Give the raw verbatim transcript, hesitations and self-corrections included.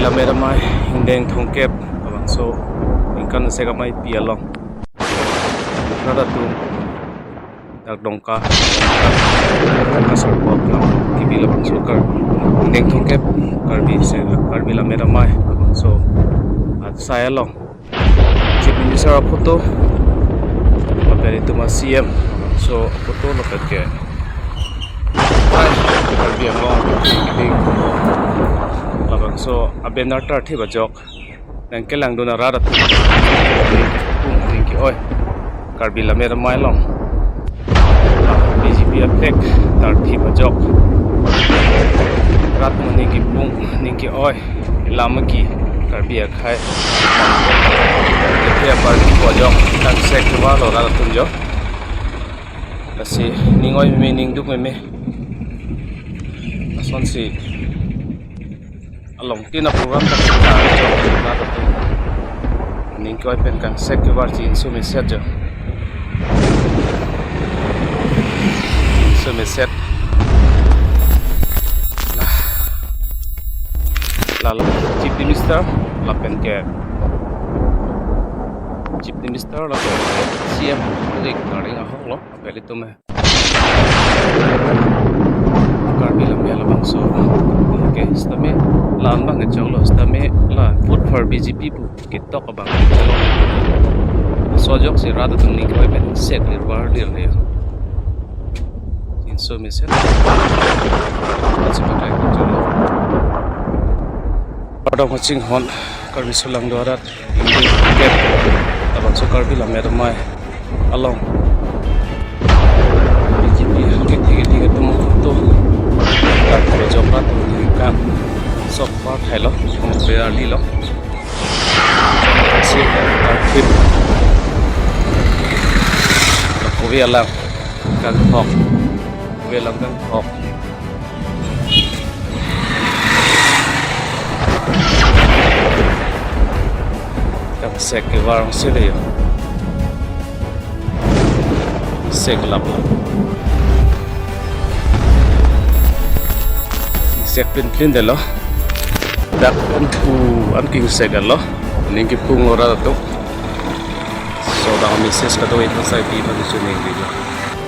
Lame ramai ingdeng thomkep labangso ningkan isi amei pi along rat atum dak Dongka, Kasarpok along kebi labangso Kar, ingdeng thomkep Karbi se, Karbi Lame Ramai labangso asai along Chief Minister aphoto, lapen itum a-C M, so aphoto lapen ke, ai, Karbi Anglong kebi labangso a-banner tarthip ajok nangkelangdun arat atum, ning ke-oi Karbi Lame Ramai along, ah, B J P a-flag tarthip ajok rat atum ning kepung, ning ke-oi, lam agi Karbi akhei, Karbi aparty pu ajok kangsek kevar lo rat atum jo. Lasi ning oi meme, ning duk meme, lasonsi along tina program ta kita jo, rat atum ning ke-oi pen kangsek kevar, chinso meset jo. Chinso meset. Nah, lalo Chief Minister lapen ke, Chief Minister lapen ke C M rik taring ahok lo, apeli tume Karbi Lame labangso. Okay, sitame la-an abang kechoklo, sitame la vote for B J P pu ketok abang kechoklo. So ajoksi rat atum ning ke-oi pen sek lir var lir le. Chinso meset. Rat atum pakai kechoklo. Ardom kachinghon Karbi sulang do arat, ingdeng thomkep labangso Karbi Lame Ramai along B J P kethe kethe atum aphoto, Karbi ajok rat atum ningkan sok par thailo, kong pe arli lo. Si tarthip, kove alam kangthok, kove alam kangthok. Kangsek kevar si le jo. Sek lap lo. Sek plin plin detlo. Dak pen thu an kingsek lo. Ning kepung lo rat atum. So, bang message kadokave asai pi phan chuning video.